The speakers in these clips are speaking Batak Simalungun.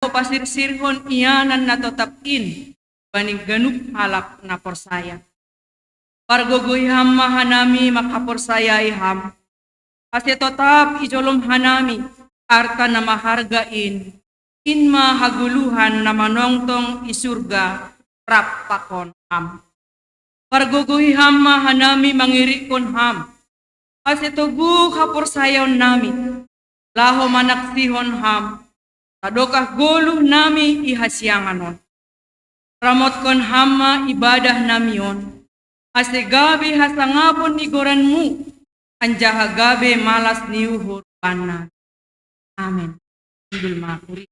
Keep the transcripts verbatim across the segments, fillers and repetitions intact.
laho pasirsirhon ianan na totap in bani ganup halak na porsaya. Pargogohi Ham ma hanami manghaporsayahi Ham, ase totap ijolom hanami arta na maharga in, in ma hagoluhan na manongtong i surga rap pakon Ham. Pargogohi Ham ma hanami mangirikkon Ham, ase toguh haporsayaonnami laho manaksihon Ham, sadokah goluhnami i hasiangan on. Ramotkon Ham ma ibadahnami on, ase gabe hasangapon ni goranMu, anjaha gabe malas ni uhur bannami. Amen. Hundul ma huri.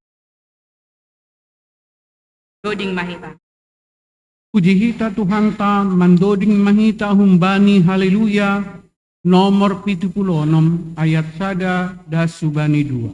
Doding ma hita. Puji hita Tuhanta, mandoding ma hita humbani Haleluya, nomor pitu puluh onom, ayat sada das hubani dua.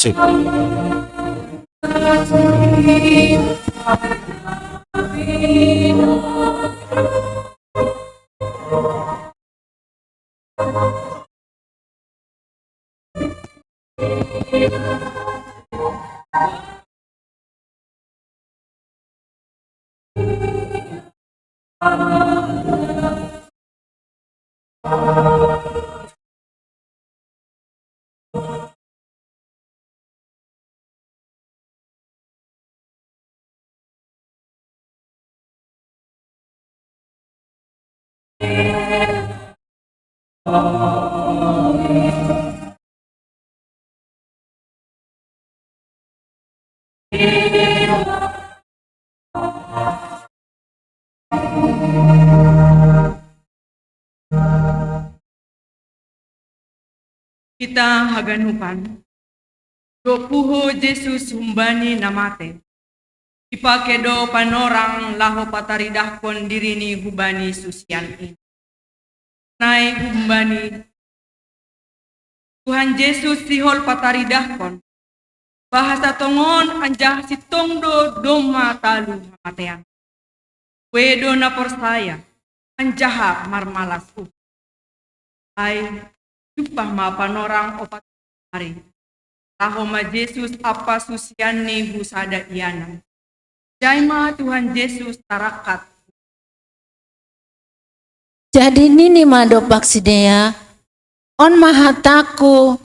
Cek. Hita haganupan. Dob puho Jesus humbani na mate, ipake do panorang laho pataridahkon diriNi hubani susian in. Nai humbani Tuhan Jesus sihol pataridahkon, bahasa tongon anjaha sintong do domma talu hamatean. Ue do na porsaya, anjaha marmalas uhur. Ai, jumpah ma panorang opat ari. Laho ma Jesus ampa susianNi hu sada ianan. Jai ma Tuhan Jesus tarangkat. Jadi nini ma dompak sidea, on ma hatangku,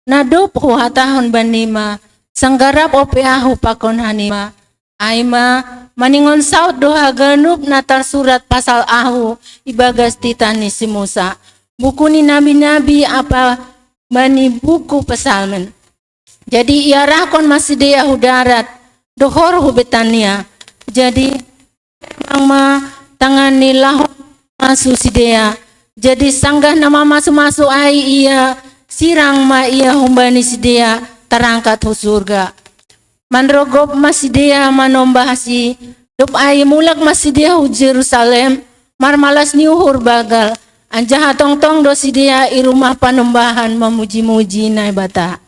na dob huhatahon banima, sanggah rap ope ahu pakon hanima, ai ma, maningon saud do haganup na tarsurat pasal ahu ibagas titah ni si Musa, buku ni nabi-nabi ampa bani buku Psalmen. Jadi iarahkon ma sidea hu darat, dohor hu Betania. Jadi, memang ma tanganni laho masu sidea. Jadi sanggah na mamasu-masu ai ia, sirang ma ia humbani sidea tarangkat hu surga. Manrogop ma sidea manombahsi, dob ai mulak ma sidea hu Jerusalem, marmalas ni uhur banggal, anjaha tongtong do sidea i rumah panombahan mamuji-muji Naibata.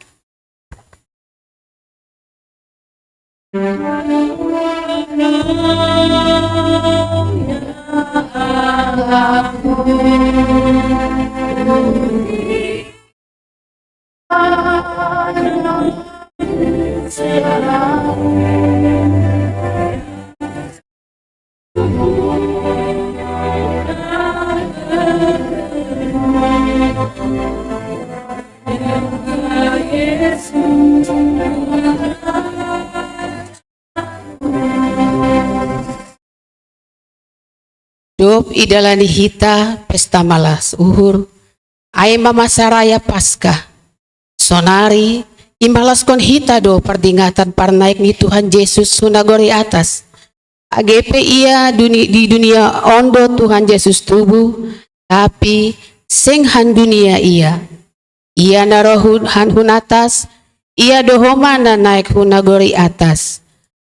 Dob idalani hita pesta malas uhur, ai ma masa raya Paskah. Sonari, imalaskon hita do pardingatan parnaek ni Tuhan Jesus hu nagori atas. Age pe ia duni, di dunia on do Tuhan Jesus tubu, tapi seng han dunia ia. Ia na roh hu, han hun atas, ia do homa na naek hu nagori atas.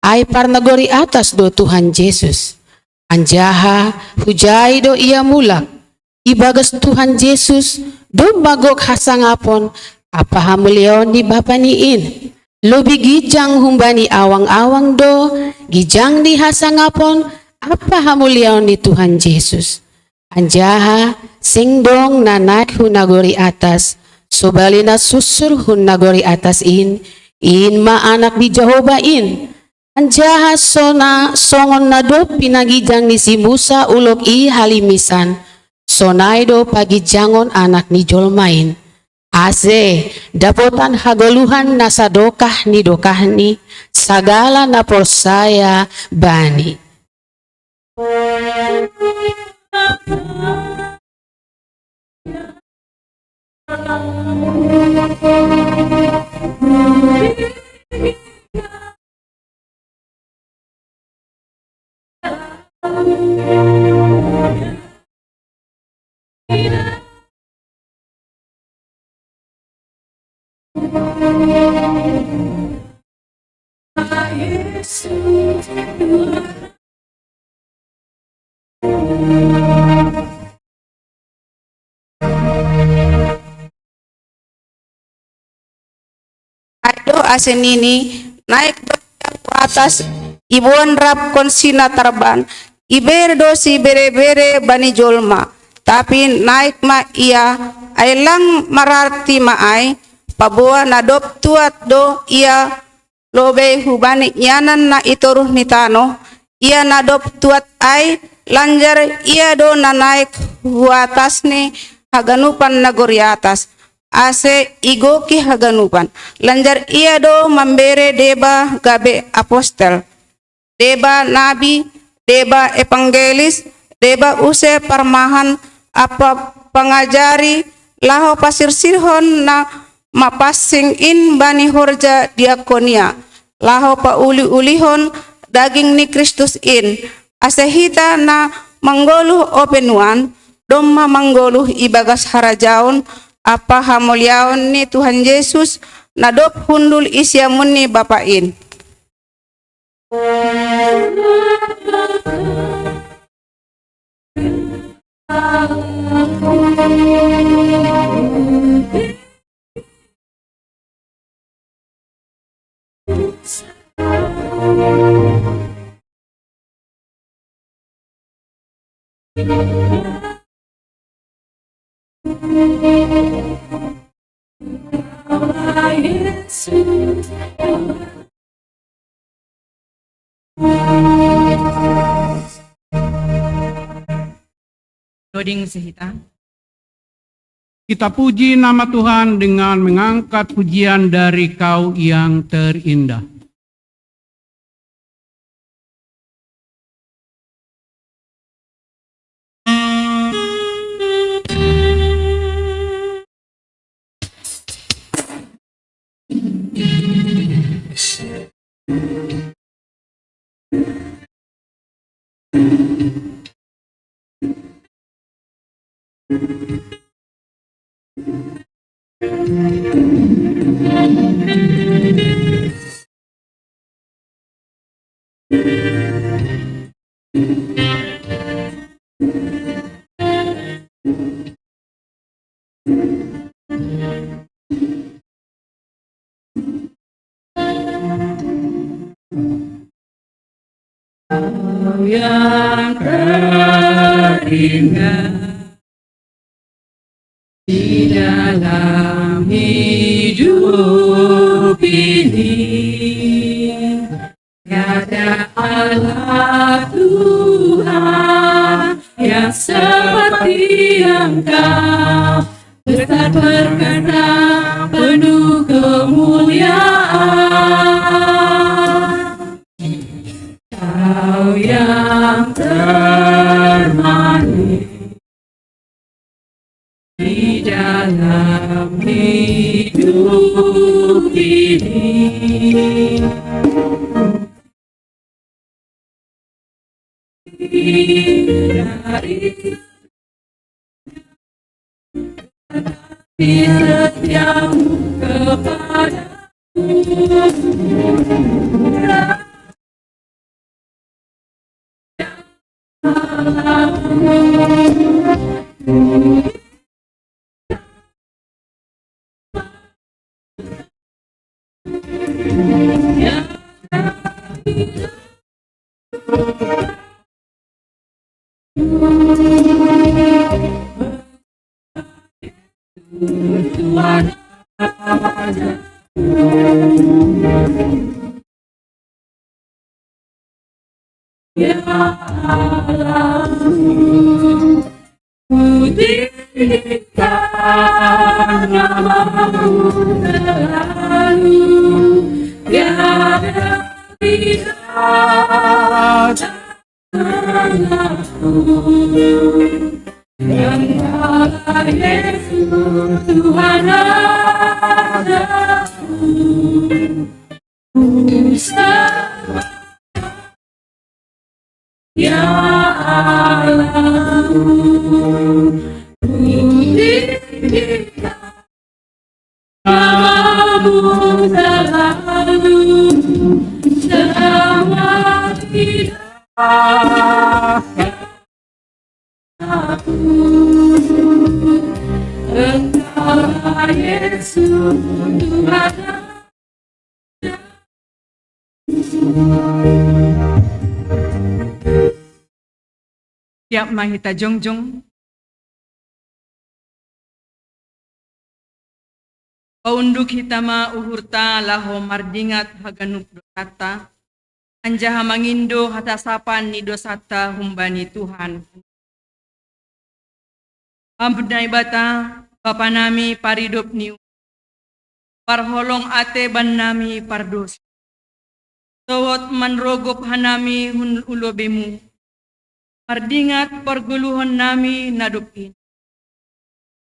Ai parnagori atas do Tuhan Jesus. Anjaha hujai do ia mulak. Ibagas Tuhan Jesus, domma gok hasangapon ampa hamuliaon ni Bapa ni in. Lobi ginjang humbani awang-awang do ginjang ni hasangapon ampa hamuliaon ni Tuhan Jesus. Anjaha seng dong na naek hu nagori atas, sobali na sunsur hun nagori atas in, in ma Anak ni Jahowa in. Anjaha sona, songon na dob pinaginjang ni si Musa ulok i halimisan, sonai do paginjangon Anak ni jolma in. Ase dapotan hagoluhan na sadokah ni dokahni sagala na porsaya Bani. Ai do ase nini, naek do ia hu atas, iboan rap konsi na tarban, ibere do sibere-bere bani jolma, tapi naek ma ia, ai lang mararti ma ai, paboa na dob tuat do ia lobei hubani ianan na i toruh ni tanoh, ia na dob tuat ai, lanjar ia do na naek hu atas ni haganupan nagori atas, ase igoki haganupan. Lanjar ia do mambere deba gabe apostel, deba nabi, deba evangelis, deba use parmahan ampa pangajari, laho pasirsirhon na mapansing in bani horja diakonia, laho pauli-ulihon daging ni Kristus in, ase hita na manggoluh ope nuan, domma manggoluh ibagas harajaon ampa hamuliaon ni Tuhan Jesus, na dob hundul i siamun ni Bapa in. Loading sehita. Kita puji nama Tuhan dengan mengangkat pujian dari Kau yang terindah. Yang terindah di dalam hidup ini, tiada Allah Tuhan yang seperti Engkau, besar perkasa, penuh kemuliaan. Kau yang termanis di dalam hidup ini. Tidak, tetapi setiamu kepadaku. Ya Allah, ku tinggikan namamu selalu, tiada tidak Engkaulah Yesus, Tuhan Rajaku. Ku sembah, ya Allahku, ku tinggikan namamu selalu, selama hidup aku. Engkaulah Yesus, Tuhan. Siap ma hita jongjong. Paunduk hita ma uhurta laho mardingat haganup dosanta, anjaha mangindo hasasapan ni dosanta humbani Tuhan. Ham Naibata, Bapa nami paridop ni, parholong ate bannami pardosa. Sohot manrogop hanami hun u lobeimu, mardingat pargoluhon nami na dob in.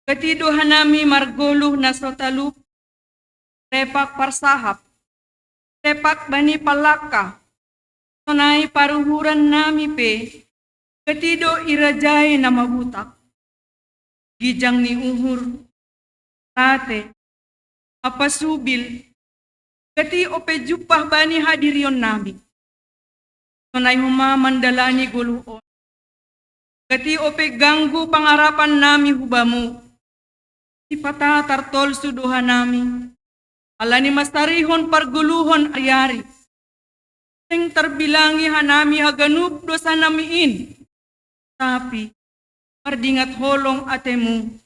Gati do hanami margoluh na so talup, repak parsahap, repak bani pallangka, sonai paruhuran nami pe, gati do irajai na mabutak. Gijang ni uhur, rate, ampa subil, gati ope jumpah bani hadirion nami. Sonai homa mandalani goluh on, gati ope ganggu pangarapan nami hu Bamu. Sipata tartolsu do hanami, ala ni mansarihon pargoluhon ari-ari. Seng tarbilangi hanami haganup dosa nami in. Tapi mardingat holong atemu,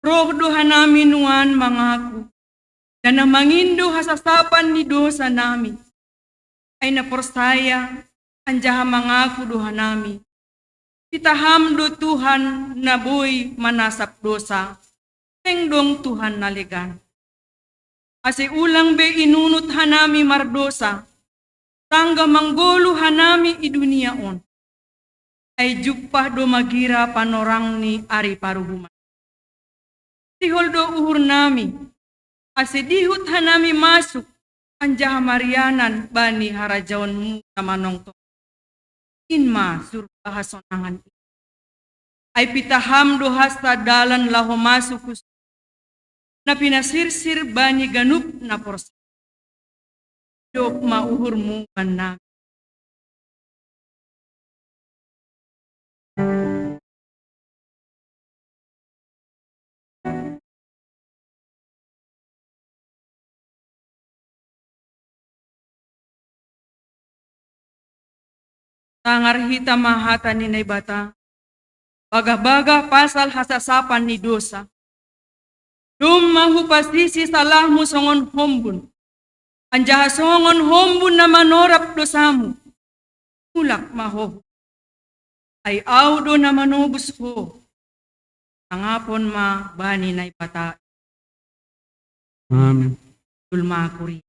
roh do hanami nuan mangaku, janah mangindo hasasapan ni dosa nami. Ai na porsaya anjaha mangaku do hanami, pitah Ham do Tuhan na boi manasap dosa, seng dong Tuhan na legan. Ase ulang be inunut hanami mardosa, sanggah manggoluh hanami i dunia on. Ai jumpah do magira panorang ni ari paruhuman. Sihol do uhur nami, ase dihut hanami masuk anjaha marianan bani harajaonmu na manongtong. In ma surga hasonangan i. Ai pitaham do hasta dalan laho masuk hu surga, na pinasirsir bani ganup na porsaya. Dok ma uhurmu bannami. Tangar hita ma hata ni Naibata, bagah-bagah pasal hasasapan ni dosa. Domma hupasisi salahmu songon hombun, anjaha songon hombun na manorap dosamu, mulak ma ho. Ai Ahu do na manobus ho. Tangapon ma bani Naibata. Amin. Tulma kuria.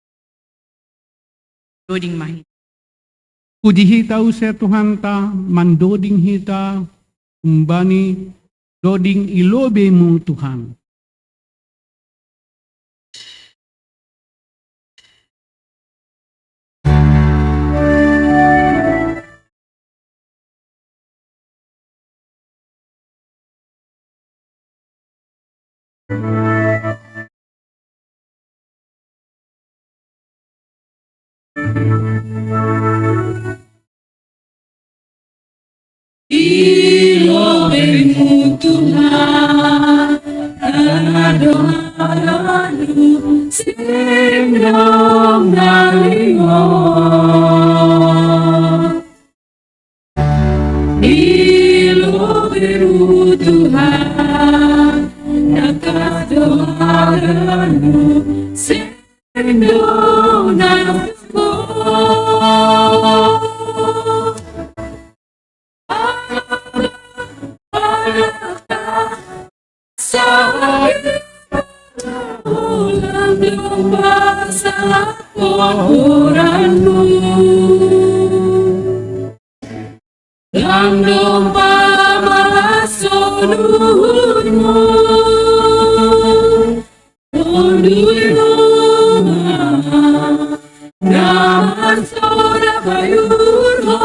Doding ma hita. Puji hita use Tuhanta, mandoding hita humbani doding i lobeimu Tuhan. I lobeimu Tuhan, na dohot seng dong na limo. I lobeimu Tuhan, na dohot seng dong na limo. Lam domba salah pengorbanmu. Lam domba malas soluhutmu. Tundui Roma, naman sora bayur ho.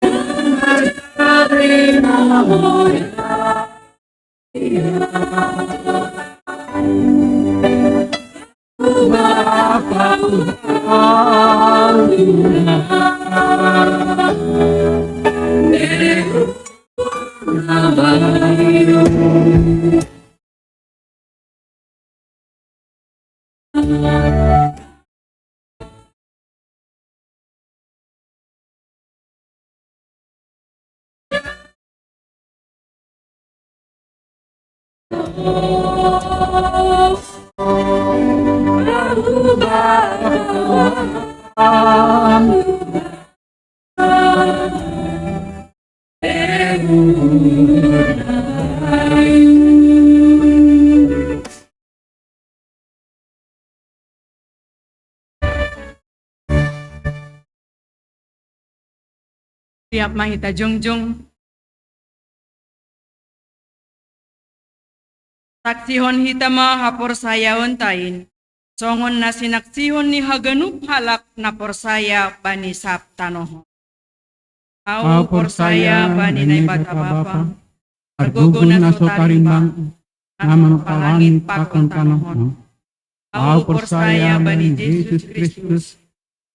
Naman dari namora. Siap ma hita jongjong. Saksihon hita ma haporsayaonta in, songon na sinaksihon ni haganup halak na porsaya bani sab tanoh on. Ahu porsaya bani Naibata Bapa, pargogo na so tarimbang, na manompa langit pakon tanoh on. Ahu porsaya bani Jesus Kristus,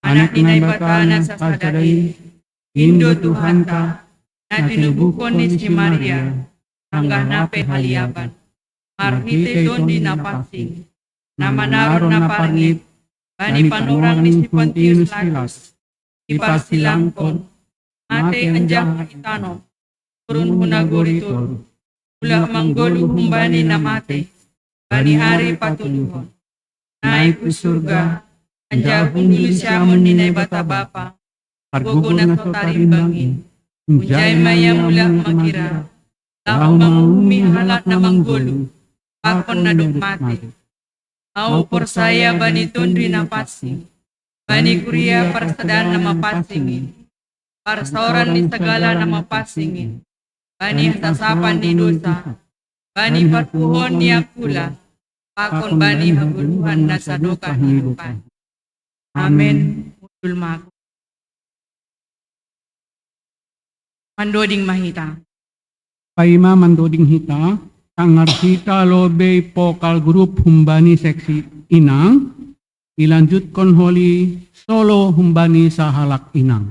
Anak ni Naibata na sasada i, in do Tuhanta, na tinubuhon ni si Maria, sanggah na pe haliaban, marhite Tondi Napansing, na manaron na parngit bani panorang ni si Pontius Pilatus, diparsilangkon, mate anjaha ditanom, turun hu nagori toruh, mulak manggoluh humbani na mate bani ari patoluhon, naik hu surga, anjaha hundul di siamun ni Naibata Bapa, pargogo na so tarimbang i, unjai ma ia mulak manghirap, laho manguhumi halak na manggoluh pakon na dob mate. Ahu porsaya bani Tondi Napansing, bani kuria parsadaan na mapansing i, parsaoran ni sagala na mapansing i, bani hasasapan ni dosa, bani parpuhoon ni angkula, pakon bani hagoluhan na sadokah ni dokah. Amen. Hundul ma. Mandoding ma hita. Paima mandoding hita, tangar hita lobei vokal grup humbani seksi inang, ilanjutkon holi solo humbani sahalak inang.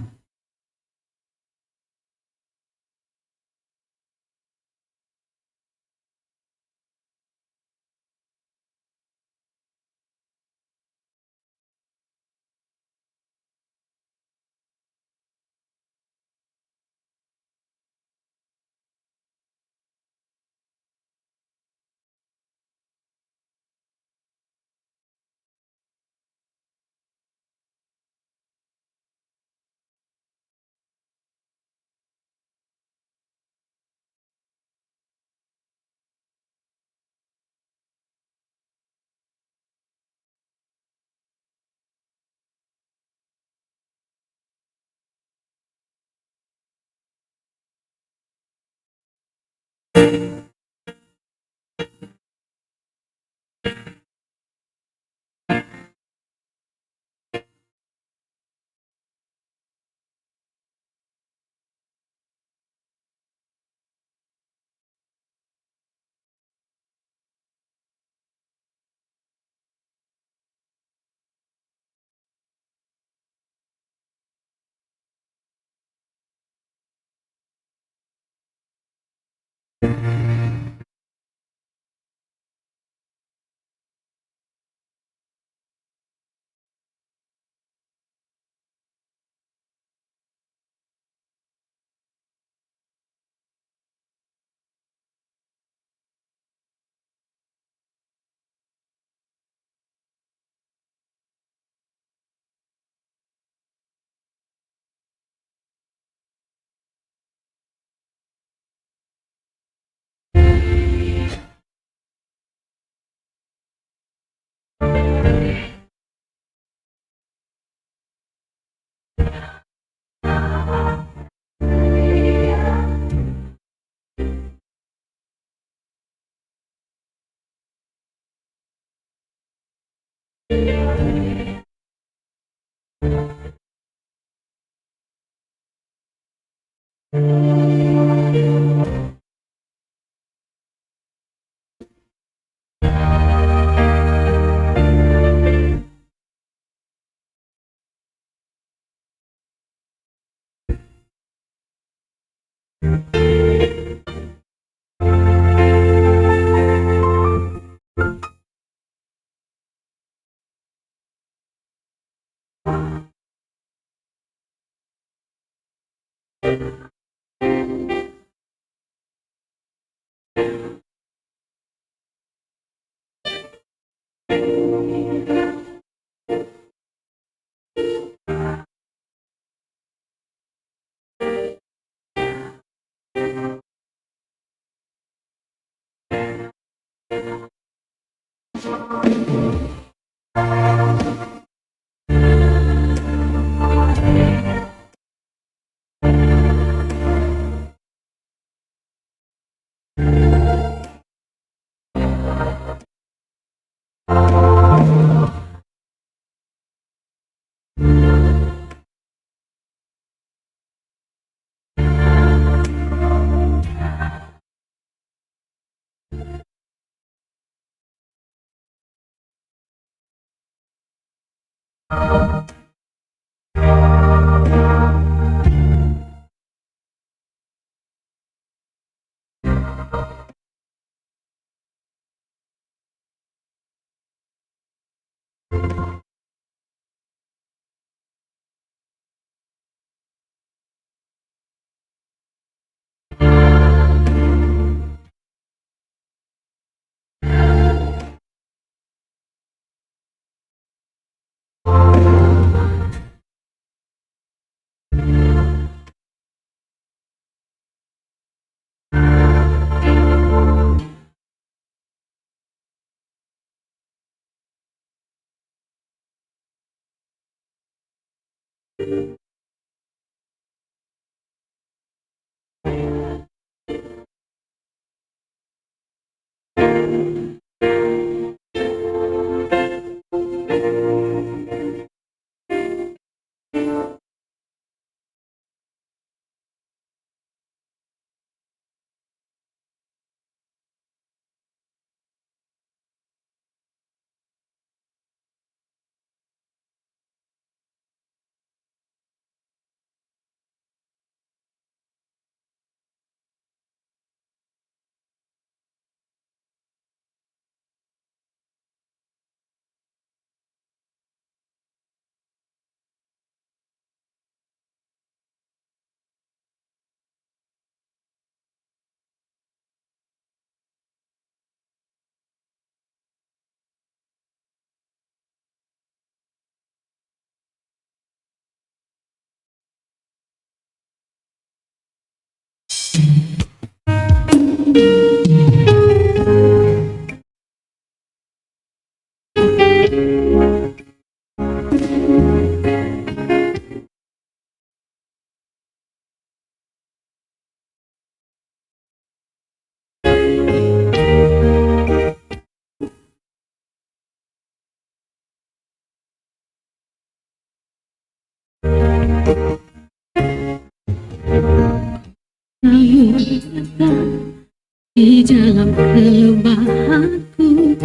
Di dalam kelemahanku,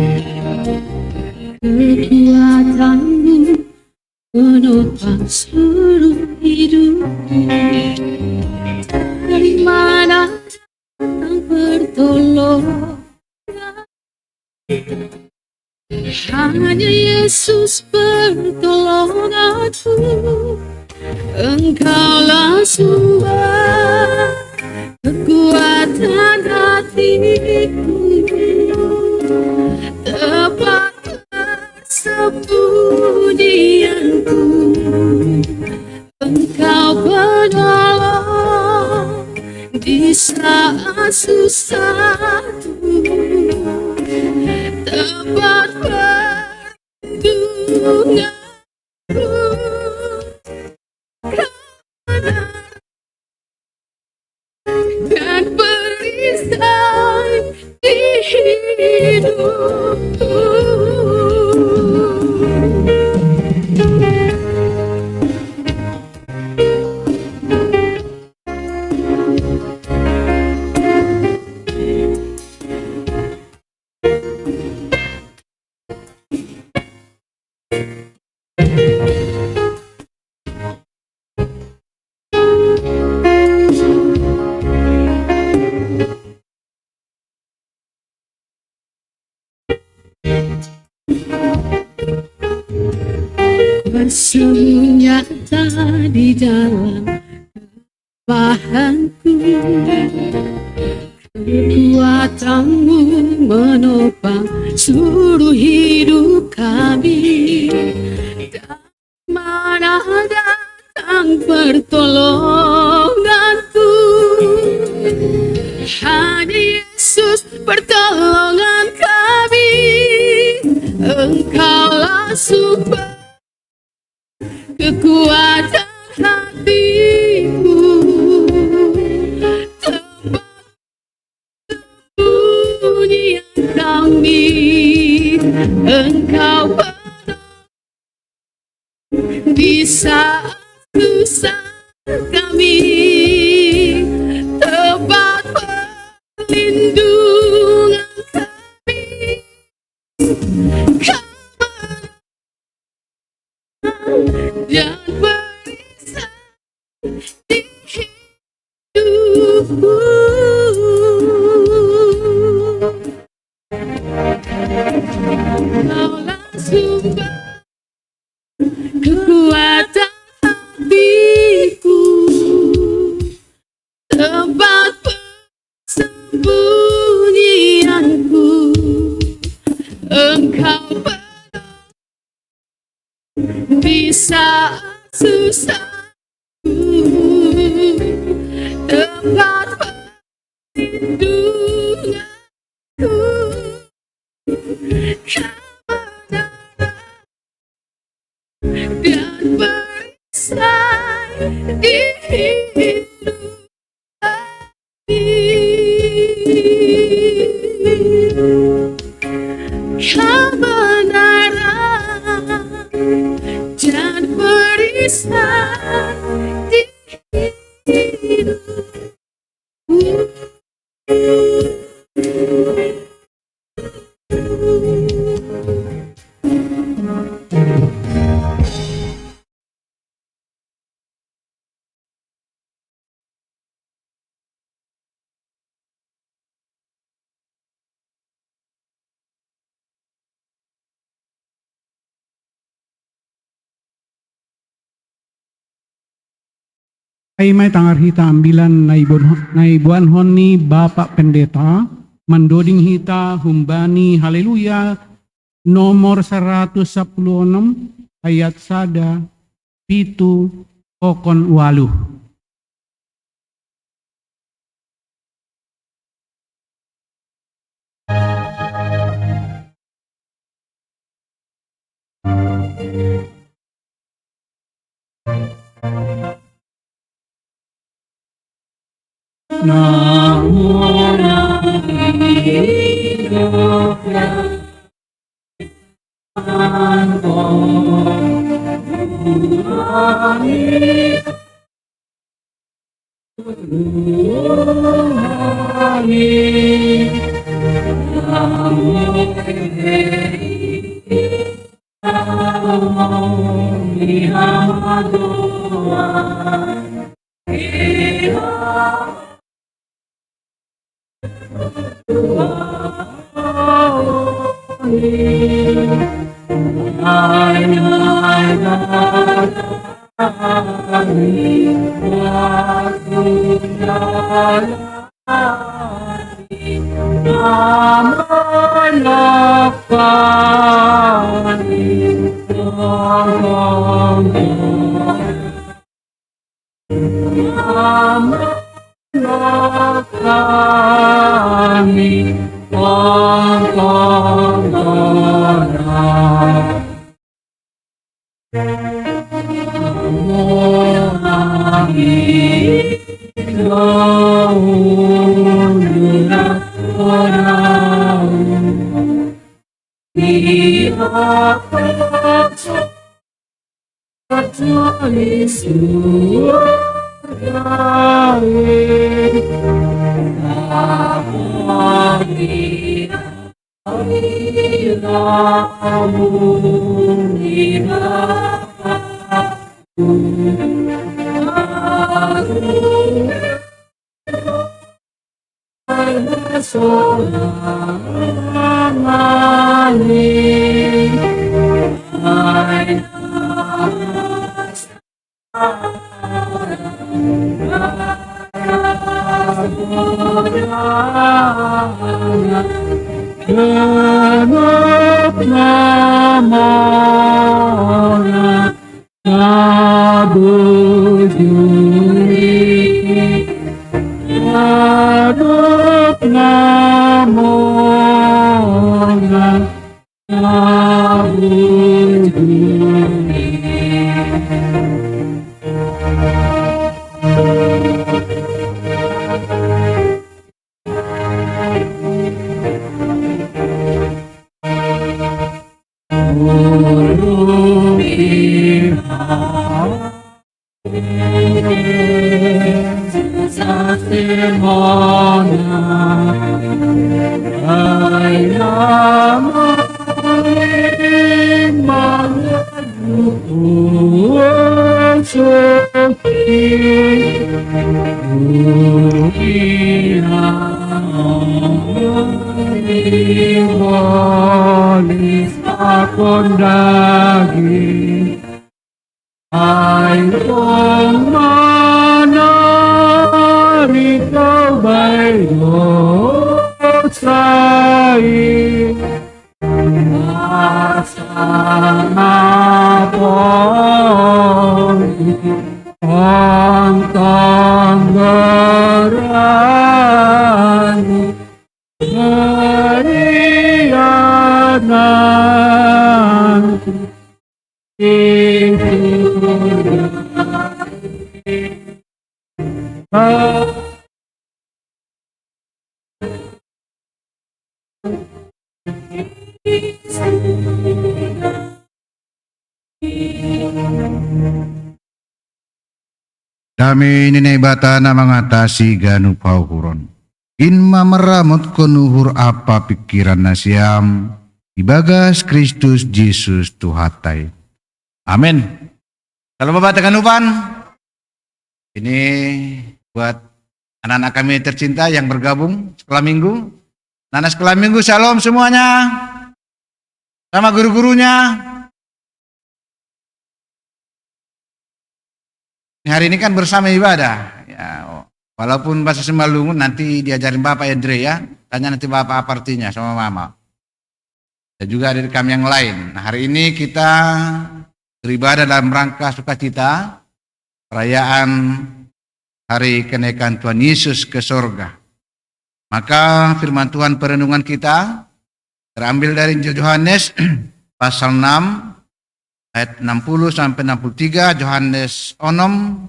kekuatanmu menopang seluruh hidupku. Dari mana datang pertolongan? Hanya Yesus pertolonganku. Engkaulah sumber kekuatan hatiku, tempat persembunyianku. Engkau penolong di saat susahku, tempat perlindunganku. Dan perisai di hidupku. Bersembunyi di dalam bahanku, kekuatanmu menopang seluruh hidup kami. Mana datang pertolonganku? Hanya Yesus pertolongan kami. Engkaulah sumber kekuatan hatiku, tempat sembunyian kami. Engkau penolong di saat susah kami, tempat perlindungan kami. Kau menang dan perisai di hidupku. Kaulah sumber kekuatan hatiku, tempat persembunyianku. Engkau penolong di saat susahku, tempat perlindunganku. Kebenaran dan perisai di hidup kami. Kebenaran dan perisai di hidup. Ai mai tangar hita ambilan naibuan, naibuan honi Bapak Pendeta, mandoding hita humbani Haleluya nomor seratus sepuluh enam ayat sada, pitu, kokon waluh. Genep namona kabujuri, genep namona kabujuri. Ai tong mana ri kau bai dosai. Pasang apoi ontong berani berianan. Dame ni Naibata na mangatasi ganup hauhuron, in ma marramot konuhur ampa pingkiran nasiam ibagas Kristus Jesus Tuhanta i. Amin. Shalom Bapak, taganupan. Ini buat anak-anak kami tercinta yang bergabung sekolah minggu. Anak-anak sekolah minggu, shalom semuanya. Sama guru-gurunya. Ini hari ini kan bersama ibadah. Ya, walaupun bahasa Sembalungun, nanti diajarin Bapak Andre ya. Tanya nanti Bapak apa artinya sama Mama. Dan juga adik kami yang lain. Nah, hari ini kita beribadah dalam rangka sukacita perayaan hari kenaikan Tuhan Yesus ke sorga. Maka firman Tuhan perenungan kita terambil dari Injil Yohanes pasal enam ayat enam puluh sampai enam puluh tiga, Yohanes onom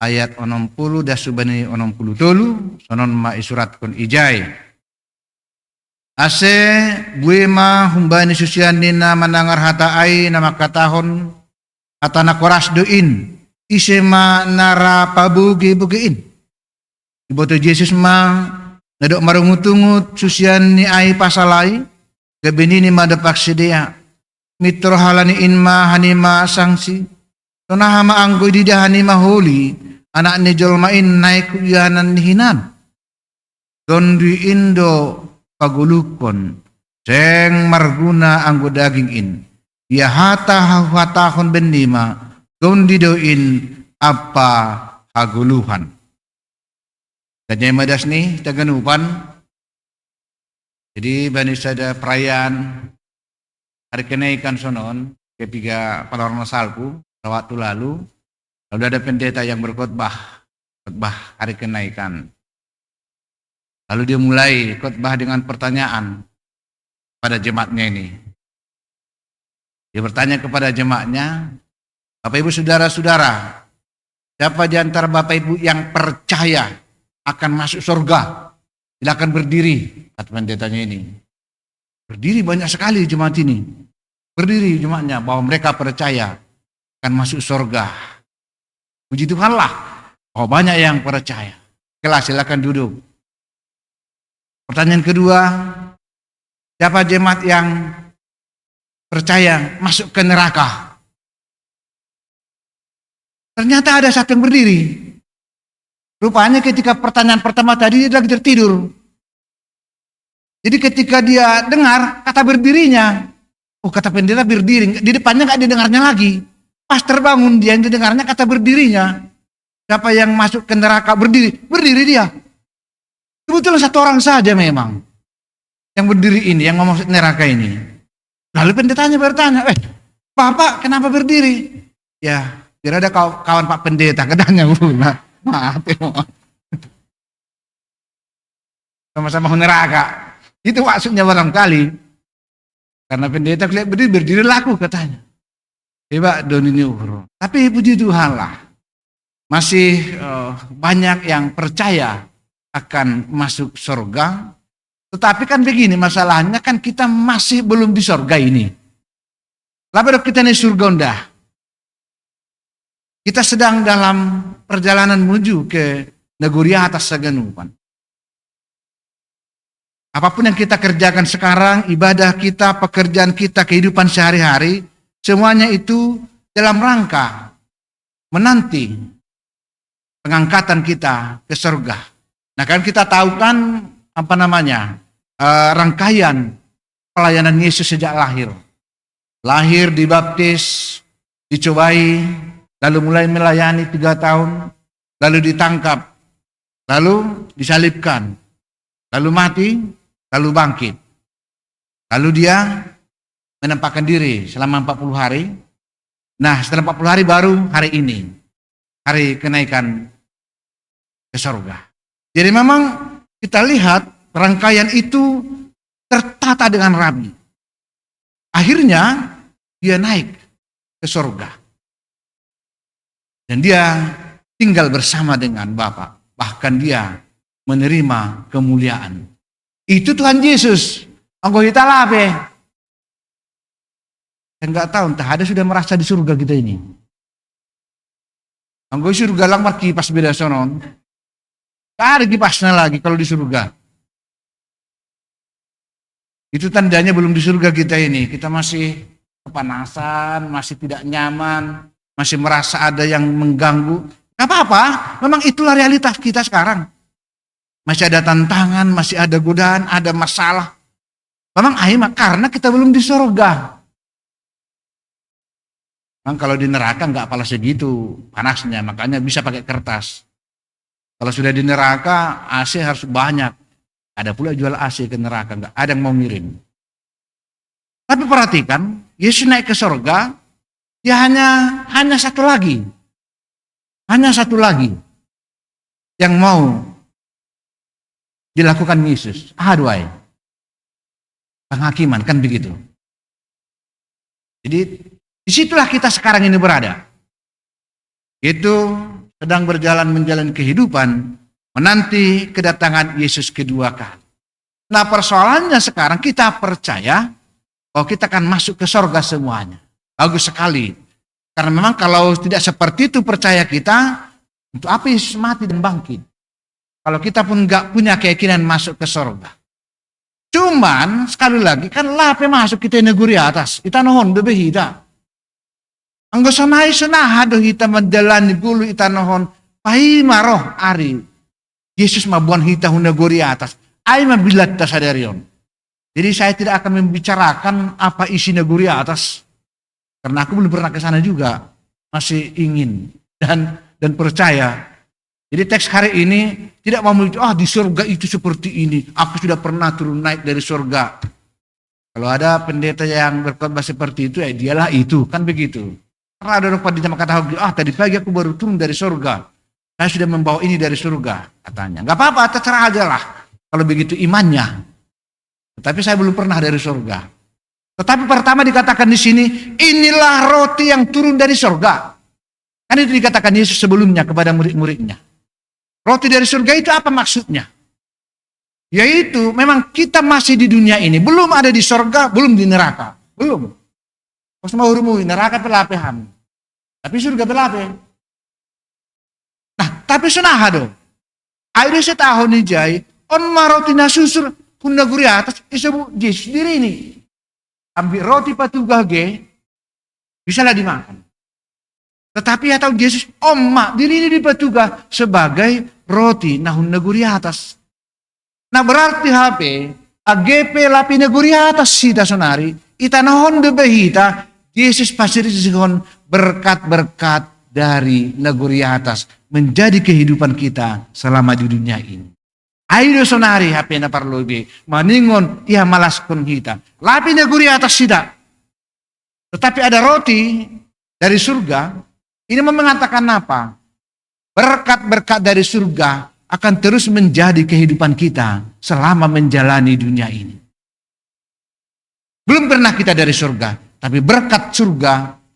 ayat onom puluh dah subani onom puluh tolu, sonon ma isuratkon ijai. Ase bue ma humbani susianni na manangar hata ai na mangkatahon, hata na koras do in, ise ma na ra pabogei-bogei in. Iboto Jesus ma Nadok marungut-ungut susian ni ai pasalai, gabe nini ma dompak sidea: Mitoro halani in ma hanima sangsi, tonaha ma anggo idida hanima holi Anak ni jolma in naik hu ianan ni hinan. Tonduy in do pagoluhkon, seng marguna anggo daging in. Ia hata huhatahon bennima, tonduy do in ampa hagoluhan. Tanyai ma das ni taganupan. Jadi bani sada perayaan hari kenaikan sonon, ketika pada orang salpu, waktu lalu, lalu ada pendeta yang berkhotbah, khotbah hari kenaikan. Lalu dia mulai khotbah dengan pertanyaan pada jemaatnya ini. Dia bertanya kepada jemaatnya, "Bapak Ibu Saudara-saudara, siapa di antara Bapak Ibu yang percaya akan masuk surga? Silakan berdiri," kata pendetanya ini. Berdiri banyak sekali jemaat ini. Berdiri jemaatnya bahwa mereka percaya akan masuk surga. Puji Tuhanlah, oh, banyak yang percaya. Oke lah, silakan duduk. Pertanyaan kedua, siapa jemaat yang percaya masuk ke neraka? Ternyata ada satu yang berdiri. Rupanya ketika pertanyaan pertama tadi dia lagi tertidur. Jadi ketika dia dengar kata berdirinya, oh, kata pendeta berdiri, di depannya nggak didengarnya lagi. Pas terbangun dia yang didengarnya kata berdirinya. Siapa yang masuk ke neraka berdiri? Berdiri dia. Kebetulan satu orang saja memang yang berdiri ini, yang mau masuk neraka ini. Lalu pendetanya bertanya, "Eh, Bapak kenapa berdiri?" "Ya, biar ada kaw- kawan Pak Pendeta," katanya. Nah, maaf ya. Sama-sama neraka. Itu maksudnya barangkali. Karena pendeta kulihat berdiri, berdiri laku katanya. Hebat doni ni uhur. Tapi puji Tuhan lah. Masih eh, banyak yang percaya akan masuk surga. Tetapi kan begini masalahnya, kan kita masih belum di surga ini. Labe do kita ni surga nda. Kita sedang dalam perjalanan menuju ke negeri atas saganupan. Apapun yang kita kerjakan sekarang, ibadah kita, pekerjaan kita, kehidupan sehari-hari, semuanya itu dalam rangka menanti pengangkatan kita ke surga. Nah, kan kita tahu kan apa namanya eh, rangkaian pelayanan Yesus sejak lahir. Lahir, dibaptis, dicobai, lalu mulai melayani tiga tahun, lalu ditangkap, lalu disalibkan, lalu mati, lalu bangkit. Lalu dia menampakkan diri selama empat puluh hari. Nah, setelah empat puluh hari baru hari ini, hari kenaikan ke surga. Jadi memang kita lihat rangkaian itu tertata dengan rapi. Akhirnya dia naik ke surga. Dan dia tinggal bersama dengan Bapa. Bahkan dia menerima kemuliaan. Itu Tuhan Yesus. Anggo hita labe. Saya nggak tahu, entah ada sudah merasa di surga kita ini. Anggo surga lang markipas beda sonon. Nggak ada kipasnya lagi kalau di surga. Itu tandanya belum di surga kita ini. Kita masih kepanasan, masih tidak nyaman, masih merasa ada yang mengganggu. Gak apa-apa, memang itulah realitas kita sekarang. Masih ada tantangan, masih ada godaan, ada masalah. Memang akhirnya karena kita belum di surga. Memang kalau di neraka nggak pala segitu panasnya, makanya bisa pakai kertas. Kalau sudah di neraka, A C harus banyak. Ada pula jual A C ke neraka, nggak ada yang mau ngirim. Tapi perhatikan, Yesus naik ke surga, dia hanya hanya satu lagi. Hanya satu lagi yang mau dilakukan Yesus. Aduh, penghakiman, kan begitu. Jadi, disitulah kita sekarang ini berada. Itu sedang berjalan menjalani kehidupan, menanti kedatangan Yesus kedua kali. Nah, persoalannya sekarang kita percaya bahwa kita akan masuk ke sorga semuanya. Bagus sekali. Karena memang kalau tidak seperti itu percaya kita, untuk apa Yesus mati dan bangkit? Kalau kita pun nggak punya keyakinan masuk ke sorga. Cuman, sekali lagi, kan lape masuk kita negeri atas. Ita nohon do be hita. Anggo sonai sonaha do hita manjalani goluh ita nohon, paima roh ari Yesus maboan hita hu negeri atas. Ai ma bilatta sadari on. Jadi saya tidak akan membicarakan apa isi negeri atas. Karena aku belum pernah ke sana juga. Masih ingin dan dan percaya. Jadi teks hari ini tidak mau menuju, ah, di surga itu seperti ini. Aku sudah pernah turun naik dari surga. Kalau ada pendeta yang berkhotbah seperti itu, ya dialah itu, kan begitu. Pernah ada orang pada jamaah kata, ah, tadi pagi aku baru turun dari surga. Saya sudah membawa ini dari surga, katanya. Nggak apa-apa, terserah aja lah. Kalau begitu imannya. Tetapi saya belum pernah dari surga. Tetapi pertama dikatakan di sini, inilah roti yang turun dari surga. Kan itu dikatakan Yesus sebelumnya kepada murid-muridnya. Roti dari surga itu apa maksudnya? Yaitu memang kita masih di dunia ini, belum ada di surga, belum di neraka. Belum. Pas mau rumui neraka pe lape ham. Tapi surga pe lape. Nah, tapi sonaha do. Ai do sataon i jai, on ma roti na susur hu negeri atas, disebut Yesus diri ini. Ambil roti patugah ge, bisalah dimakan. Tetapi ya tahu Yesus, on ma diri ini dipatugah sebagai roti na hu negeri atas. Nah, berarti hape, age pe lape negeri atas hita sonari, ita nohon do be hita, Yesus pasirisihon berkat-berkat dari negeri atas menjadi kehidupan kita selama di dunia ini. Ai do sonari hape na parlobei, maningon ia malaskon hita. Lape negeri atas hita. Tetapi ada roti dari surga, ini mau mengatakan apa? Berkat-berkat dari surga akan terus menjadi kehidupan kita selama menjalani dunia ini. Belum pernah kita dari surga, tapi berkat surga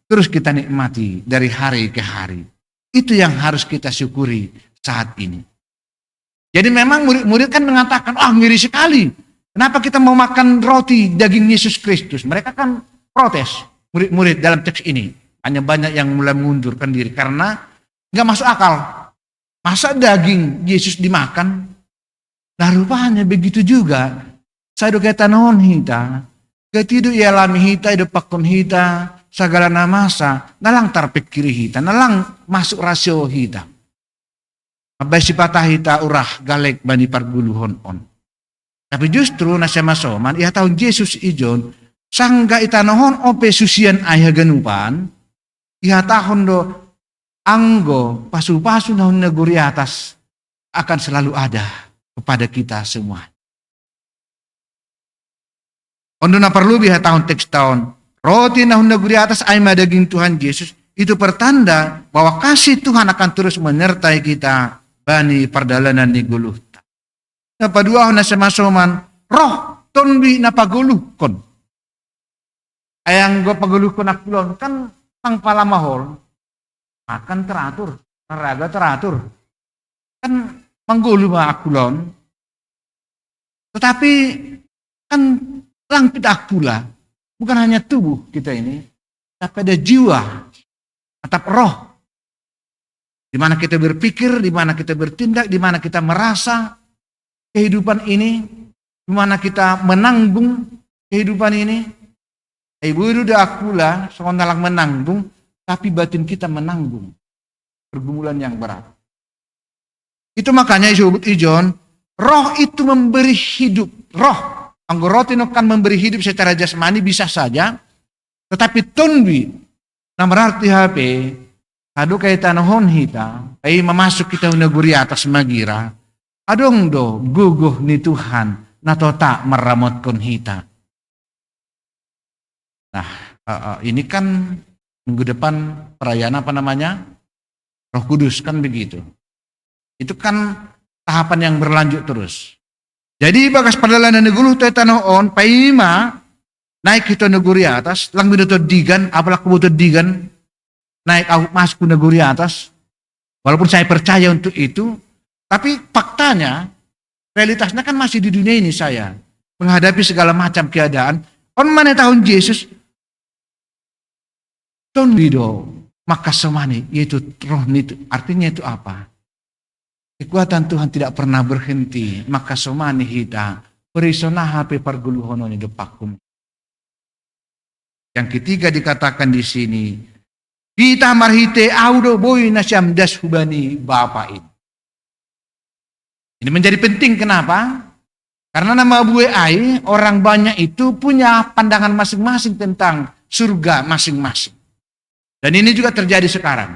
terus kita nikmati dari hari ke hari. Itu yang harus kita syukuri saat ini. Jadi memang murid-murid kan mengatakan, ah, ngeri sekali. Kenapa kita mau makan roti daging Yesus Kristus? Mereka kan protes, murid-murid dalam teks ini. Hanya banyak yang mulai mengundurkan diri karena nggak masuk akal. Masa daging Yesus dimakan? Nah, rupanya begitu juga. Sai do ita nohon hita, ketido ialami hita, idompakkon hita, sagala na masa, na lang tarpikiri hita, na lang masuk rasio hita. Mambahen sipata hita urah galek bani pargoluhon on. Tapi justru na sai masoman, ihatahon Jesus ijon, sanggah ita nohon on pe susian ai haganupan, ihatahon do, anggo pasu-pasu na hu negeri atas akan selalu ada kepada kita semua. On do na parlobei ihatahon teks ta on, roti na hu negeri atas ai ma daging Tuhan Jesus, itu pertanda bahwa kasih Tuhan akan terus menyertai kita bani pardalanan ni goluhta. Na paduahon na sai masoman, roh tonduy na pagoluhkon. Ai anggo pagoluhkon angkulaon kan sang pala mahol, makan teratur, olahraga teratur. Kan manggoluh ma angkulaon. Tetapi kan lang pe angkula, bukan hanya tubuh kita ini, tapi ada jiwa, atap roh. Di mana kita berpikir, di mana kita bertindak, di mana kita merasa kehidupan ini, di mana kita menanggung kehidupan ini. Ai boi do angkula, songon na lang menanggung, tapi batin kita menanggung pergumulan yang berat. Itu makanya disebut ijon, roh itu memberi hidup. Roh, anggo roti nangkin memberi hidup secara jasmani bisa saja, tetapi tonduy, na berarti hape, sadokah ita nohon hita, ai ma masuk hita hu negeri atas magira, adong do gogoh ni Tuhan na totap marramotkon hita. Nah, eh, eh, ini kan minggu depan perayaan apa namanya? Roh Kudus, kan begitu. Itu kan tahapan yang berlanjut terus. Jadi bagas pardalanan ni goluhta i tano on, paima naek hita hu negeri atas, lang binoto digan, apalak boto digan, naek au masuk hu negeri atas. Walaupun saya percaya untuk itu, tapi faktanya, realitasnya kan masih di dunia ini saya menghadapi segala macam keadaan. On ma na ihatahon Jesus, tonduy do mangkasomani, yaitu roh ni Tuhan. Artinya itu apa? Kekuatan Tuhan tidak pernah berhenti, maka somani hita, perisona hape parguluhonon ni dopakum. Yang ketiga dikatakan di sini, kita marhite au do boi nasiam das hubani Bapa in. Ini menjadi penting, kenapa? Karena nama bue ai, orang banyak itu punya pandangan masing-masing tentang surga masing-masing. Dan ini juga terjadi sekarang.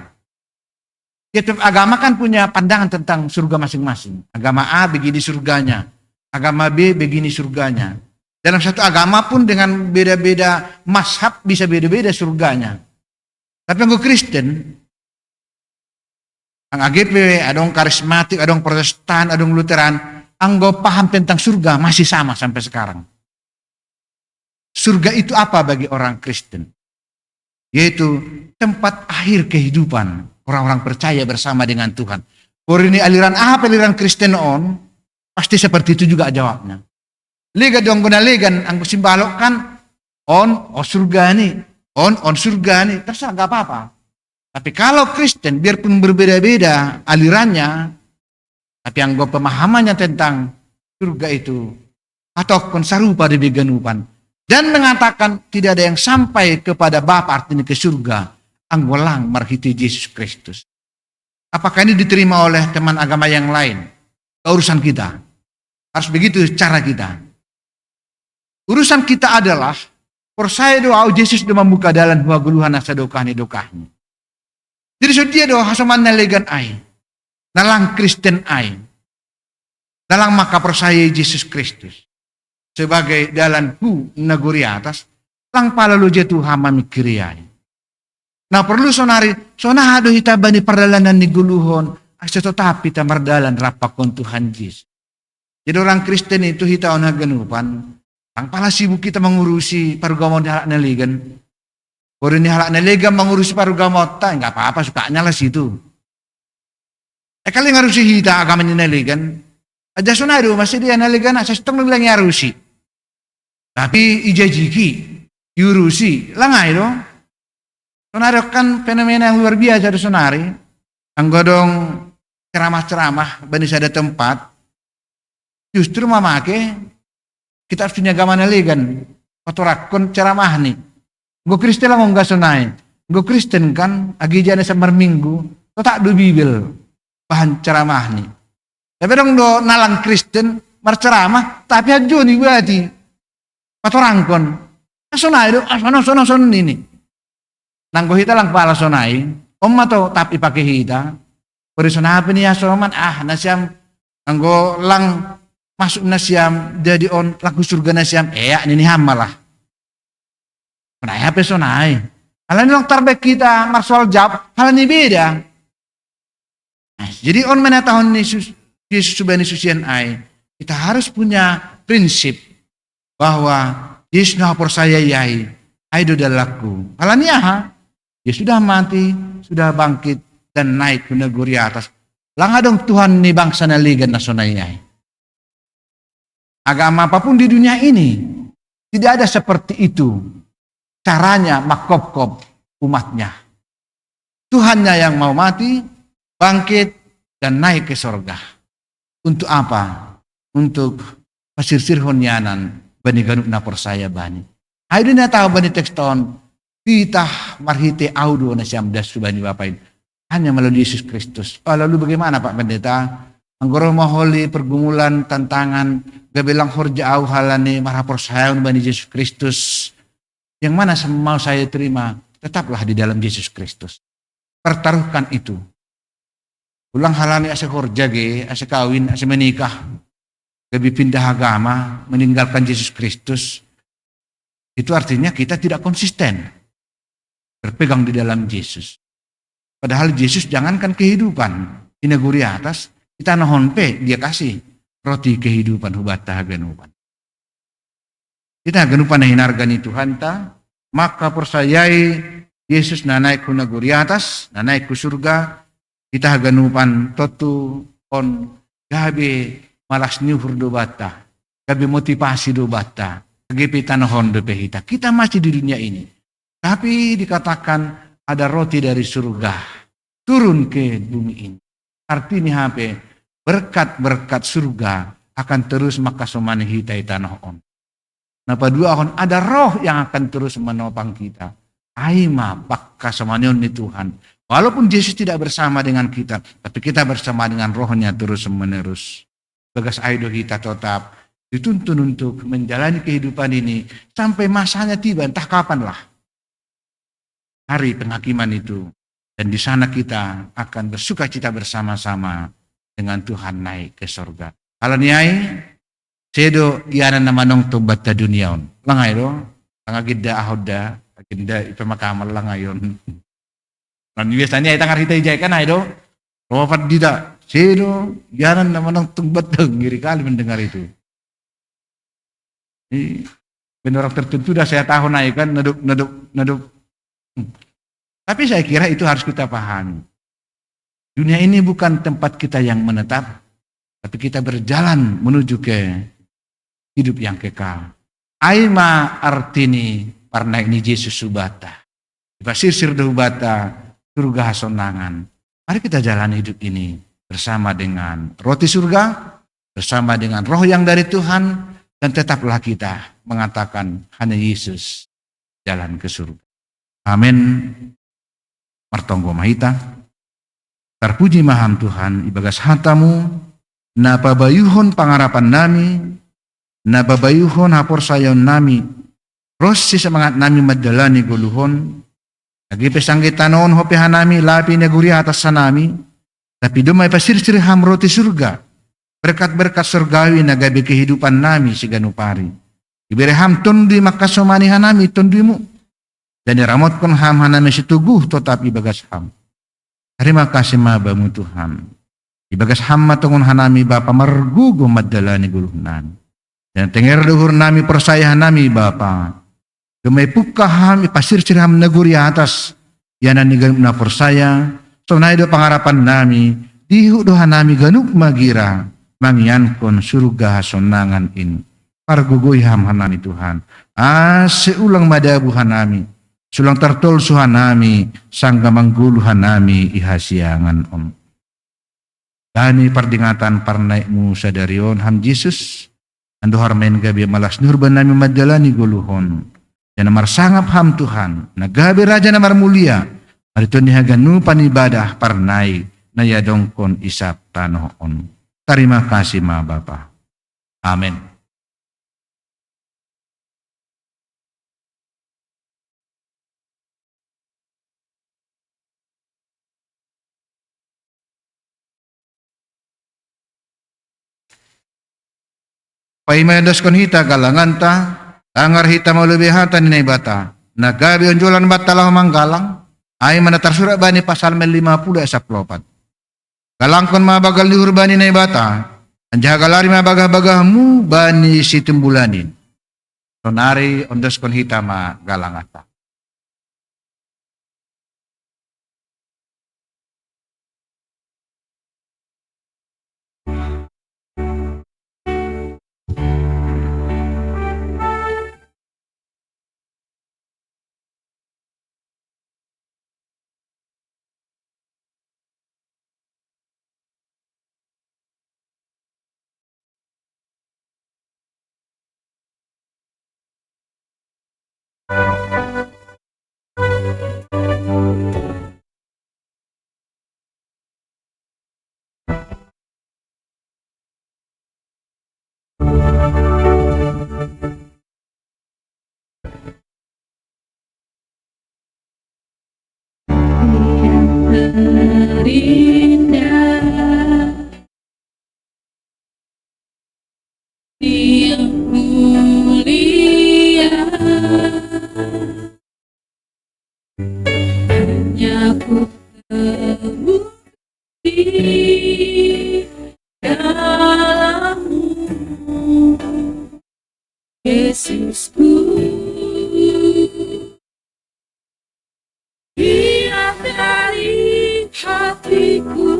Tiap-tiap agama kan punya pandangan tentang surga masing-masing. Agama A begini surganya, agama B begini surganya. Dalam satu agama pun dengan beda-beda mazhab bisa beda-beda surganya. Tapi anggo Kristen, ang A G P, adong karismatik, adong Protestan, adong Lutheran, anggo paham tentang surga masih sama sampai sekarang. Surga itu apa bagi orang Kristen? Yaitu tempat akhir kehidupan orang-orang percaya bersama dengan Tuhan. Porini aliran aha pe aliran Kristen on, pasti seperti itu juga jawabnya. Lega do anggo na legan, anggo simbalok kan, on, on surga ni, on, on surga ni, terserah, nggak apa-apa. Tapi kalau Kristen, biarpun berbeda-beda alirannya, tapi anggo pemahamannya tentang surga itu, ataupun sarupa di ganupan, dan mengatakan tidak ada yang sampai kepada Bapa, artinya ke surga, anggo lang marhite Jesus Kristus. Apakah ini diterima oleh teman agama yang lain? Nggak urusan kita. Harus begitu cara kita. Urusan kita adalah, porsaya do au Jesus do mambuka dalan hu hagoluhan na sadokah ni dokahni. Jadi so dia do hasoman na legan ai, na lang Kristen ai, na lang mangkaporsayai Jesus Kristus sebagai dalan hu nagori atas, lang pala loja tu aha mamingkiri ai. Na porlu sonari, sonaha do hita bani pardalanan ni goluhon, ase totap hita mardalan rap pakon Tuhan Jesus. Jadi orang Kristen itu hita on haganupan, lang pala sibuk hita mangurusi parugamotan ni halak na legan. Porini halak na legan mangurusi parugamotan, nggak apa-apa, sukanya lah situ. E, kali ngarusi hita agama ni na legan. Aja sonai do, masih dia na legan, asa sitong lang iarusi. Tapi ijajiki, iurusi, lang ai do. Sonari kan fenomena yang luar biasa do sonari. Anggo adong ceramah-ceramah bani sada tempat, justru mamake kitab suci ni agama na legan, patorangkon ceramahni. Anggo Kristen lang ongga sonai. Anggo Kristen kan, agejana samarminggu, totap do Bibel bahan ceramahni. Tapi adong do na lang Kristen marceramah, tapi hanjoni berarti patorangkon. Na sonai do, ah, sono, sono, sono nini. Na anggo hita lang pala sonai, on ma totap ipake hita. Porini sonai pe ni hasoman, ah, nasiam, anggo lang masuk nasiam, jadi on lang hu surga nasiam, ea nini ham malah. Sonai hape sonai. Alani lang tarbaen hita marsoal jawab, alani beda. Nah, jadi on menatahon ni Yesus, Yesus subani susian ai, kita harus punya prinsip bahwa Yesus na huporsayai ai, ai do dalanku. Alani aha? Dia sudah mati, sudah bangkit, dan naik ke negeri atas. Lang adong Tuhan ni bangsa na legan na sonai ai. Agama apapun di dunia ini, tidak ada seperti itu caranya mangkopkop umatnya. Tuhannya yang mau mati, bangkit, dan naik ke sorga. Untuk apa? Untuk pasirsirhon ianan bani ganup na porsaya bani. Ai do na tahu bani teks on, pitah marhite au do nasiam das subani Bapa in. Hanya melalui Yesus Kristus. Oh, lalu bagaimana, Pak Pendeta? Anggo ro ma holi pergumulan, tantangan, gabe lang horja au halani marhaporsayaon bani Jesus Kristus. Yang mana sem-, mau saya terima? Tetaplah di dalam Yesus Kristus. Pertaruhkan itu. Ulang halani ase horja ge, ase kawin, ase menikah, gabe pindah agama, meninggalkan Jesus Kristus. Itu artinya kita tidak konsisten berpegang di dalam Yesus. Padahal Yesus jangankan kehidupan di negeri atas, di tanoh on pe dia kasih roti kehidupan hu banta haganupan. Di tanoh haganupan na hinarga ni Tuhanta, maka porsayai Yesus na naik hu negeri atas, na naik hu surga, di tanoh haganupan tontu on gabe malas ni uhur do banta, gabe motivasi do banta, gabe pe tanoh on dope hita. Kita masih di dunia ini. Tapi dikatakan ada roti dari surga turun ke bumi ini. Artinya apa? Berkat-berkat surga akan terus makasomani hita i tanoh on. Na paduahon, ada roh yang akan terus menopang kita. Ai ma pakasomanion ni Tuhan. Walaupun Yesus tidak bersama dengan kita, tapi kita bersama dengan rohnya terus menerus. Bagas ai do hita totap dituntun untuk menjalani kehidupan ini sampai masanya tiba, entah kapan lah hari penghakiman itu. Dan di sana kita akan bersuka cita bersama-sama dengan Tuhan naik ke sorga. Kalau ni ai, sedo ianan na manongtong banta dunia on. Langai do, langa ginda aho da, ginda ipamakamal langai on. Dan biasanya ai tangar hita ijai kan ai do. Ropat dita, sedo ianan na manongtong banta, ngeri kali mendengar itu. Ini orang tertentu dah saya tahu naik kan, naduk, naduk, naduk. Hmm. Tapi saya kira itu harus kita pahami. Dunia ini bukan tempat kita yang menetap, tapi kita berjalan menuju ke hidup yang kekal. Ai ma arti ni parnaek ni Jesus hu banta. Dipasirsir do hu banta surga hasonangan. Mari kita jalani hidup ini bersama dengan roti surga, bersama dengan roh yang dari Tuhan, dan tetaplah kita mengatakan hanya Yesus jalan ke surga. Amin. Martonggo ma hita. Tarpuji ma Ham Tuhan, ibagas hata-Mu na pabayuhon pangarapan nami, na pabayuhon haporsayaon nami, ronsi semangat nami mandalani goluhon, age pe sangge tanoh on hope hanami lape nagori atas hanami, tapi domma ipasirsir Ham roti surga, berkat-berkat sorgawi na gabe kehidupan nami siganup ari. Ibere Ham Tonduy mangkasomani hanami Tonduy-Mu, dan iramotkon Ham hanami sitoguh totap ibagas Ham. Tarima kasih ma Bamu Tuhan. Ibagas Ham ma tongon hanami Bapa margogo mandalani goluh nami. Dan tenger do uhur nami porsaya hanami Bapa. Domma ipungka Ham, ipasirsir Ham nagori atas, ianan ni ganup na porsaya, sonai do pangarapan nami, dihut do hanami ganup magira mangiankon surga hasonangan in. Pargogoi Ham hanami Tuhan, ase ulang madabu hanami, ase ulang tartolsu hanami, sanggah manggoluh hanami i hasiangan on. Bani pardingatan parnaek-Mu sadari on Ham Jesus, andohar ma in gabe malas ni uhur bannami mandalani goluhon. Jala marsangap Ham Tuhan, na gabe Raja na marmulia, mariton ni haganupan ibadah parnaek na iadongkon i sab tanoh on. Tarima kasih ma Bapa. Amen. Paima iondoskon hita galanganta, tangar hita ma lobei hata ni Naibata, na gabe onjolan banta laho manggalang, ai ma na tarsurat bani Psalmen lima puluh ayat sapuluh opat. Galangkon ma banggal ni uhur bani Naibata, anjaha galari ma bagah-bagahmu bani situmbulanin. Sonari ondoskon hita ma galanganta. Terindah, yang mulia, hanya ku temui di dalam-Mu, Yesusku. Dia dari hatiku,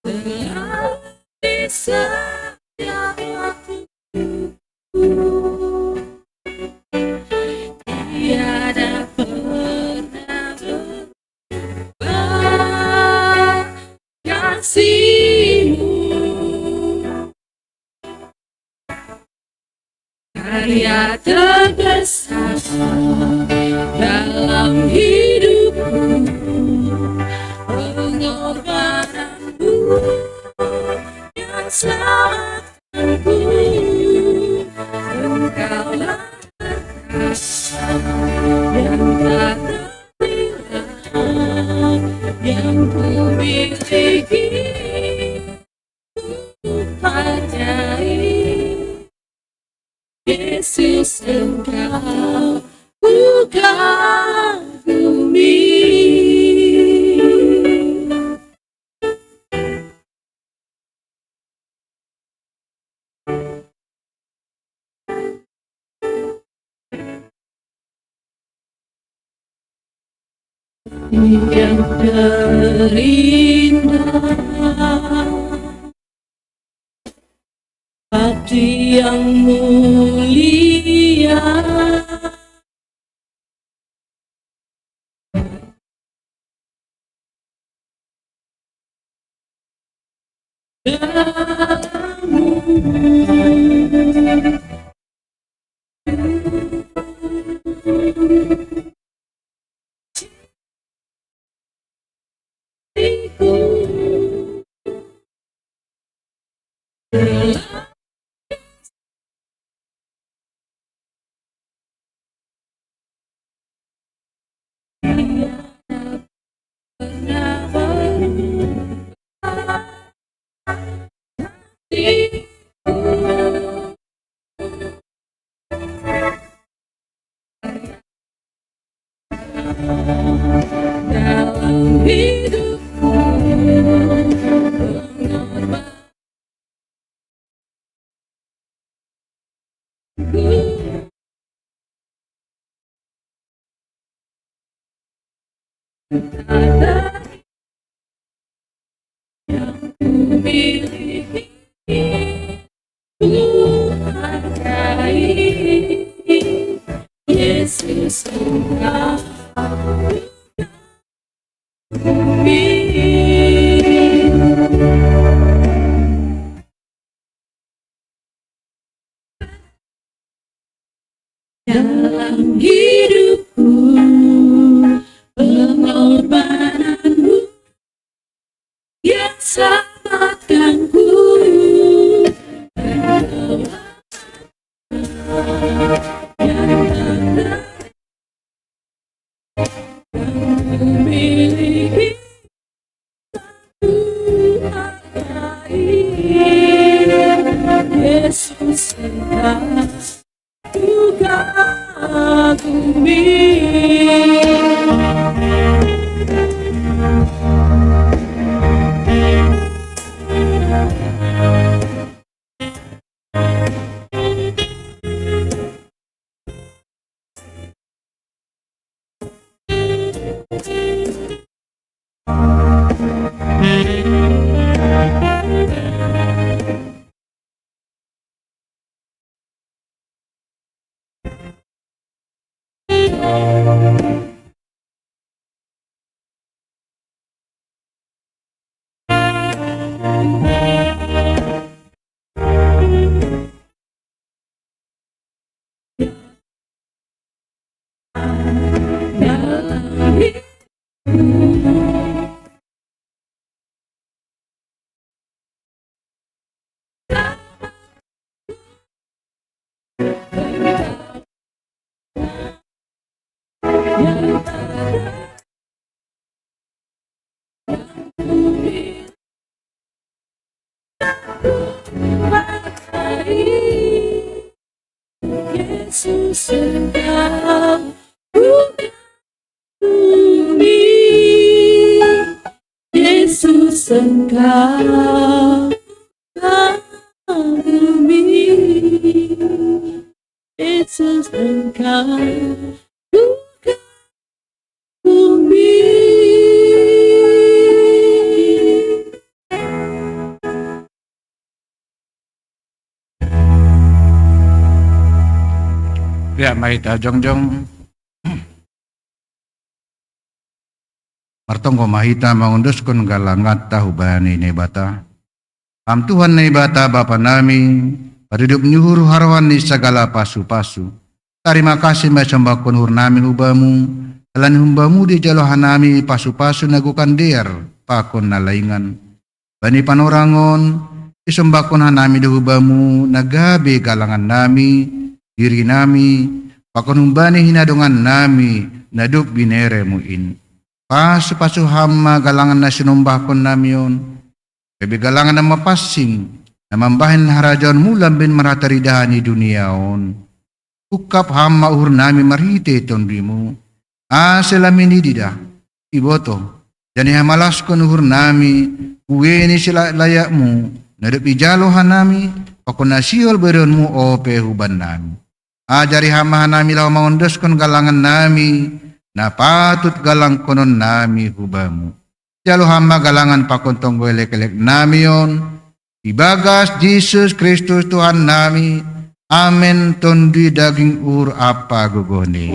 telah di setiap waktuku. Tiada pernah berubah. karya terbesar dalam hidupku, pengorbananmu yang selamatkanku. Engkaulah berkat yang tak terhingga, yang ku miliki, ku hargai. Yesus, Engkau ku kagumi. Yang terindah, hati yang mulia. Dalam hidupku, pengorbananku tak ada yang ku miliki, ku hargai. Yesus, Engkau kagumi. Dalam hidupku, pengorbananmu yang selamatkanku. Engkau yang tak memiliki, ku hargai. Yesus, Engkau ku kagumi. Yesus, Engkau ku kagumi. Yesus, Engkau ku kagumi. Yesus, Engkau ku kagumi. Ya, mari ta jongjong. Martonggo ma hita mangunduskon galanganta hubani Naibata. Ham Tuhan Naibata, Bapa nami, Paridup ni uhur harohan ni sagala pasu-pasu. Tarima kasih ma isombahkon uhur nami hu Bamu, ala ni humbamu dijalo hanami pasu-pasu na gokan dear pakon na laingan. Bani panorang on, isombahkon hanami do hu Bamu na gabe galangan nami, diri nami, pakon humbani hinadongan nami na dob binereMu in. Pasu-pasu Ham ma galangan na sinombahkon nami on, gabe galangan na mapansing, na mambahen harajaonMu lambin marhataridahan i dunia on. Ungkap Ham ma uhur nami marhite TonduyMu, ase lambin ididah, ibotoh, janah ihamalaskon uhur nami, buei ni silayak-layakMu, na dob ijalo hanami, pakon na sihol berenMu ope hubannami. Ajari Ham ma hanami laho mangondoskon galangan nami, na patut galangkonon nami hu Bamu. Jalo Ham ma galangan pakon tonggo elek-elek nami on, ibagas Jesus Kristus Tuhan nami. Amen. Tonduy daging uhur ampa gogohni.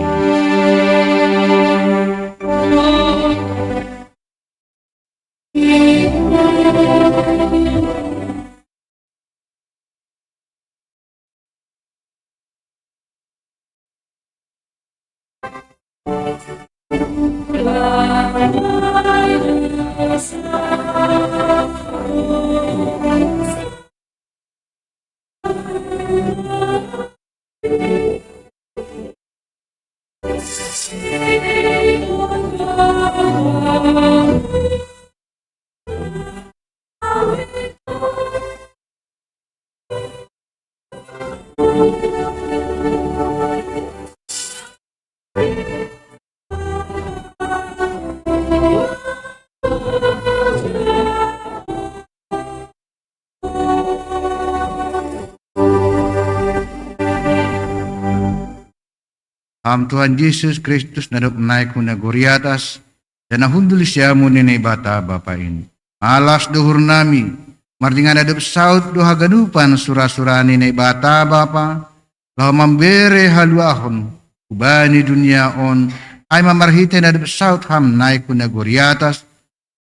Ham Tuhan Jesus Kristus na dob naik hu nagori atas, janah hundul siamun ni Naibata Bapa in. Malas do uhur nami, marningkan na dob saud do haganupan sura-sura ni Naibata Bapa, laho mambere haluahon hubani dunia on, ai ma marhite na dob saud Ham naik hu nagori atas,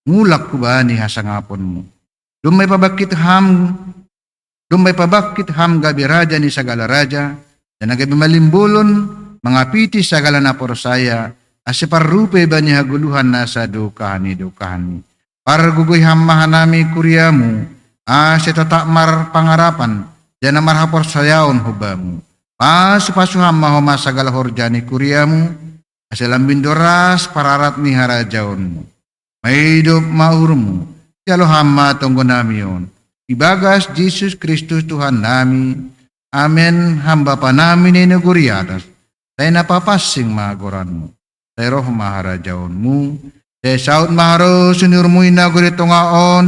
mulak hubani hasangaponMu. Domma ipabangkit Ham, domma ipabangkit Ham gabe Raja ni sagala raja, janah gabe malimbolon mangapiti sagala na porsaya, ase parrupei bani hagoluhan na sadokah ni dokahni. Pargogoi Ham ma hanami kuriaMu, ase totap marpangarapan, janah marhaporsayaon hu Bamu. Pasu-pasu Ham ma homa sagala horja ni kuriaMu, ase lambin doras pararat ni harajaonMu. Maidop ma uhurMu, jalo Ham ma tonggo nami on. Ibagas Jesus Kristus Tuhan nami. Amen. Ham Bapa nami na i nagori atas, sai na papansing ma goranMu. Sai roh ma harajaonMu. Sai saud ma harosuhon uhurMu i nagori tongah on,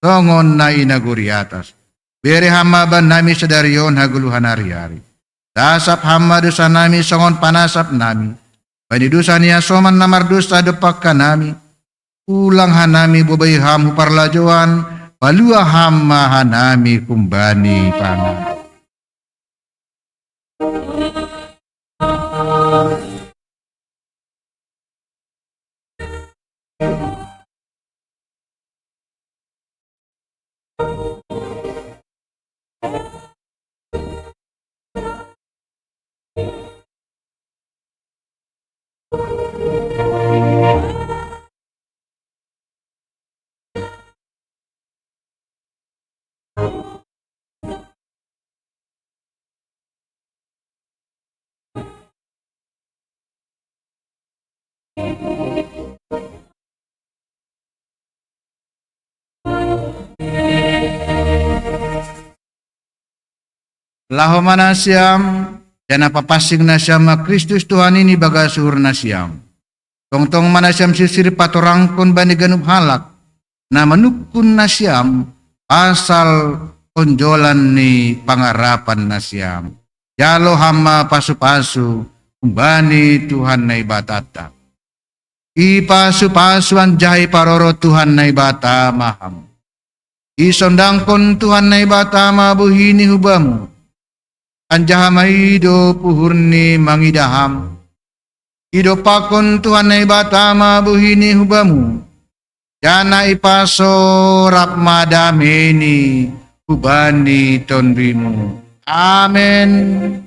songon na i nagori atas. Bere Ham ma bannami sadari on hagoluhan ari-ari. Sasap Ham ma dousa nami songon panasap nami bani dousa ni hasoman na mardousa dompak hanami. Ulang hanami bobai Ham hu parlajouan, palua Ham ma hanami humbani pangan. Laho ma nasiam, janah papansing nasiam ma Kristus Tuhan in ibagas uhur nasiam. Tongtong ma nasiam sirsir patorangkon bani ganup halak na manungkun nasiam pasal onjolan ni pangarapan nasiam. Jalo Ham ma pasu-pasu humbani Tuhan Naibatanta. Ipasu-pasu anjaha iparoro Tuhan Naibata ma Ham. Isondangkon Tuhan Naibata ma bohini hu Bamu, anjaha maidop uhurni mangidah Ham. Idompakkon Tuhan Naibata ma bohini hu Bamu, janah ipasorap ma dameini hubani tonduyMu. Amin.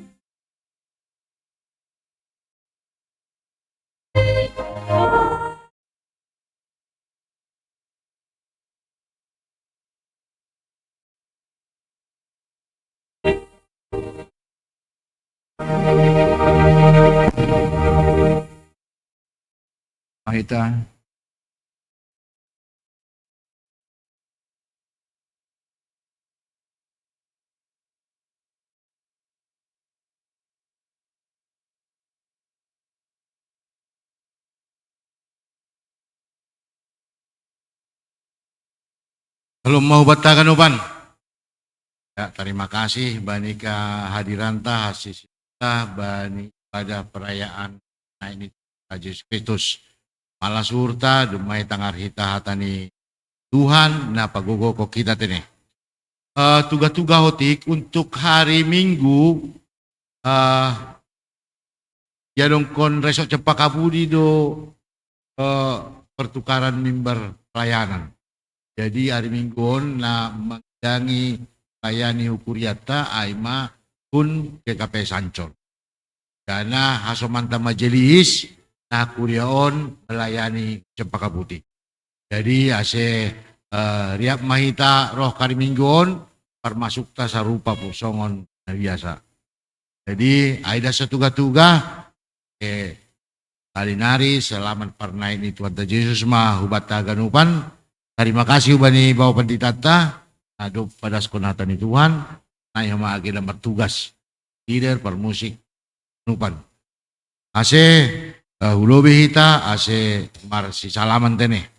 Mahita. Kalau mau batakan upan. Ya, terima kasih bani kehadiranta, hasisita bani pada perayaan na ini Yesus Kristus. Malas hurta dumai tangar hita hata ni Tuhan na pagogo ko kita tene. Eh, tuga-tuga hotik untuk hari Minggu, eh, ya dongkon resok Cempaka Putih do, eh, pertukaran mimbar pelayanan. Jadi hari Minggu on na mangidangi layani hukuriata ai ma kun K K P Sancor. Dana hasomanta majelis na kuria on melayani Cempaka Putih. Jadi ase, eh, riap mahita roh kari Minggu on, parmasukta sarupa pu songon na biasa. Jadi aida satuga-tuga, eh, kali nari selamat parnai ni Tuhan Yesus ma hubata ganupan. Terima kasih ubani bawa penditata, ado padas konata ni Tuhan, nai homa age dan bertugas, leader, parmusik, nupan. Ase, eh, hulobi hita, ase marsisalaman tene.